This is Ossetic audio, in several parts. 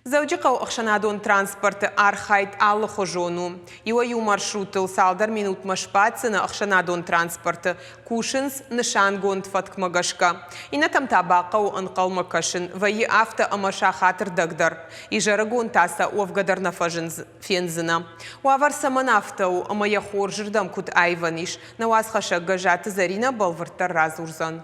Дзӕуджыхъӕуы ӕхсӕнадон транспорты архайд алыхуызон у. Иуӕй-иу маршруттыл цалдӕр минутмӕ сбаддзынӕ ӕхсӕнадон транспорты, кусынц нысангонд фӕткмӕ гӕсгӕ. Иннӕтӕм та бахъӕуы ӕнхъӕлмӕ кӕсын, вӕййы афтӕ ӕмӕ сахатырдӕг дӕр. Изӕрыгон та сӕ уӕвгӕ дӕр нӕ фендзынӕ. Уавӕр цӕмӕн афтӕ у ӕмӕ йӕ хорзырдӕм куыд аивӕн ис, нӕ уацхӕссӕг Гӕззаты Зӕринӕ бӕлвырддӕр радзурдзӕн.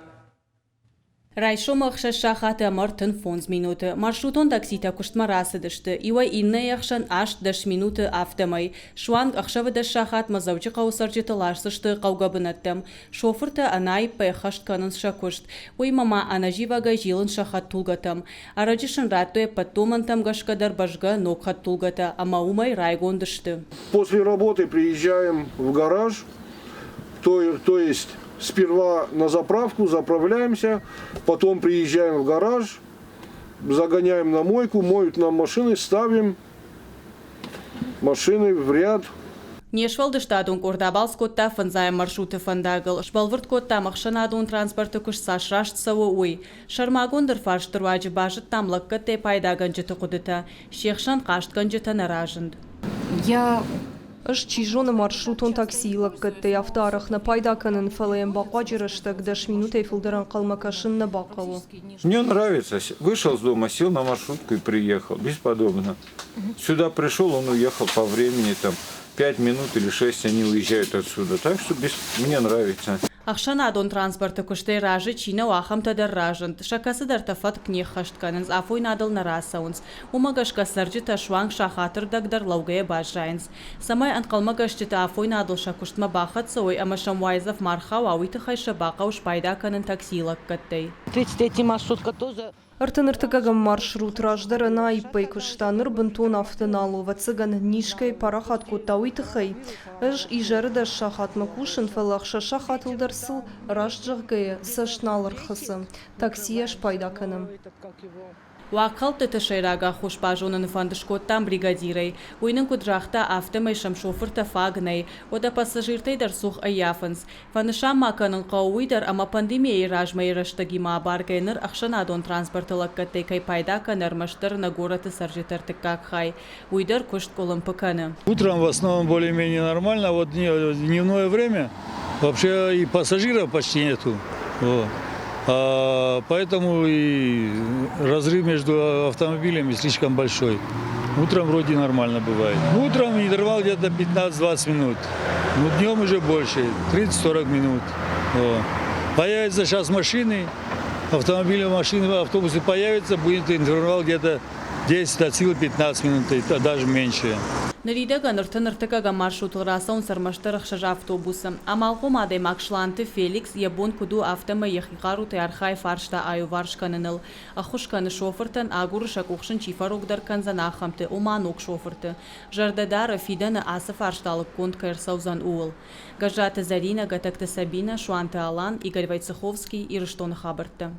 Райсомы 6 сахаты ӕмӕ 35 минуты маршрутон такситӕ куыстмӕ рацыдысты, иуӕй иннӕйы ӕхсӕн 8-10 минуты, афтӕмӕй. Суанг ӕхсӕвы 10 сахатмӕ Дзӕуджыхъӕуы цӕрджыты ласдзысты хъӕугӕ бынӕттӕм. Шофыртӕ ӕнаиппӕй ӕххӕст кӕнынц сӕ куыст. Уыимӕ ма ӕнӕзивӕгӕй зилынц сӕ хӕдтулгӕтӕм. Ӕрӕджы сын радтой ӕппӕт домӕнтӕм гӕсгӕ дӕр бӕзгӕ ног хӕдтулгӕтӕ ӕмӕ уымӕй райгонд сты. После работы приезжаем в гараж, то есть сперва на заправку заправляемся, потом приезжаем в гараж, загоняем на мойку, моют нам машины, ставим машины в ряд. Не сфӕлдыстадон къорд абалц кодта фӕндзайӕм маршруты фӕндагыл, сбӕлвырд кодтам ӕхсӕнадон транспорты куыст цас раст цӕуы, уый. Сӕрмагонд ӕрфарсты руаджы базыдтам лӕггӕдтӕй пайдагӕнджыты хъуыдытӕ. Се хсӕн хъастгӕнджытӕ нӕ разынд. Я Ӕз, чи зоны, маршрутон таксийы лӕггӕдтӕй афтӕ арӕх нӕ пайда кӕнын, фӕлӕ йӕм бахъуаджы рӕстӕг 10 минутӕй фылдӕр ӕнхъӕлмӕ кӕсын нӕ бахъӕуы. Мне нравится. Вышел с дома, сел на маршрутку и приехал. Бесподобно. Сюда пришел, он уехал по времени, там, 5 минут или 6 они уезжают отсюда. Так что мне нравится. Ӕхсӕнадон транспорты куыстӕй разы чи нӕу, ахӕмтӕ дӕр разынд. Сӕ кӕцыдӕртӕ фӕтк не ххӕст кӕнынц, афойнадыл нӕ рацӕуынц. Уымӕ гӕсгӕ цӕрджытӕ суанг сахатырдӕг дӕр лӕугӕйӕ баззайынц. Цӕмӕй ӕнхъӕлмӕгӕсджытӕ афойнадыл сӕ куыстмӕ бахӕццӕ уой ӕмӕ сӕм уайдзӕф ма рхауа, уый тыххӕй сӕ бахъӕуы спайда кӕнын таксийы лӕггӕдтӕй. 33 маршрутка тоже. 33-ӕм маршрут раздӕр ӕнӕаиппӕй куыста, ныр бынтон афтӕ нал у. Ӕвӕццӕгӕн, низ кӕй парахат кодта, уый тыххӕй. Ӕз изӕры 10 сахатмӕ кусын, фӕлӕ 6 сахатыл дӕр сыл, раст зӕгъгӕйӕ, цӕст нал ӕрхӕцы. Таксийӕ спайда кӕнӕм. Уагхӕлдтыты сӕйраг аххос базоныны фӕнд скодтам бригадирӕй. Уый нын куыд загъта, афтӕмӕй сӕм шофыртӕ фаг нӕй, уӕдӕ пассажиртӕй дӕр цух ӕййафынц. Фӕнысан ма кӕнын хъӕуы уый дӕр, ӕмӕ пандемийӕйы размӕйы рӕстӕгимӕ абаргӕйӕ ныр ӕхсӕнадон транспорты лӕггӕдтӕй кӕй пайда кӕны ӕрмӕстдӕр нӕ горӕты цӕрджыты ӕртыккаг хай. Уый дӕр куыст къуылымпы кӕны. Утром в основном более-менее нормально, вот дневное время вообще и пассажиров почти нету. Вот. А, поэтому и разрыв между автомобилями слишком большой. Утром вроде нормально бывает. Утром интервал где-то 15-20 минут. Ну, днем уже больше, 30-40 минут. Вот. Появятся сейчас машины, автомобили, машины, автобусы появятся, будет интервал где-то 10 от силы 15 минут, и даже меньше. Ныридӕгӕн 33-ӕм маршрутыл рацӕуынц ӕрмӕстдӕр ӕхсӕз автобусы. Амалхъом адӕймаг Сланты Феликс йӕ бон куыд у, афтӕмӕй йӕхи хъарутӕй архайы фарста аиуварс кӕныныл. Ӕххуыс кӕны шофыртӕн, агуры сӕ къух сын чи фӕрогдӕр кӕндзӕн, ахӕмты, ома ног шофырты. Зӕрдӕ дары, фидӕны ацы фарста лыггонд кӕй ӕрцӕудзӕн, ууыл. Гӕззаты Зӕринӕ, Гӕтӕгты Сабинӕ, Суанты Алан, Игорь Войцеховский, Ирыстоны хабӕрттӕ.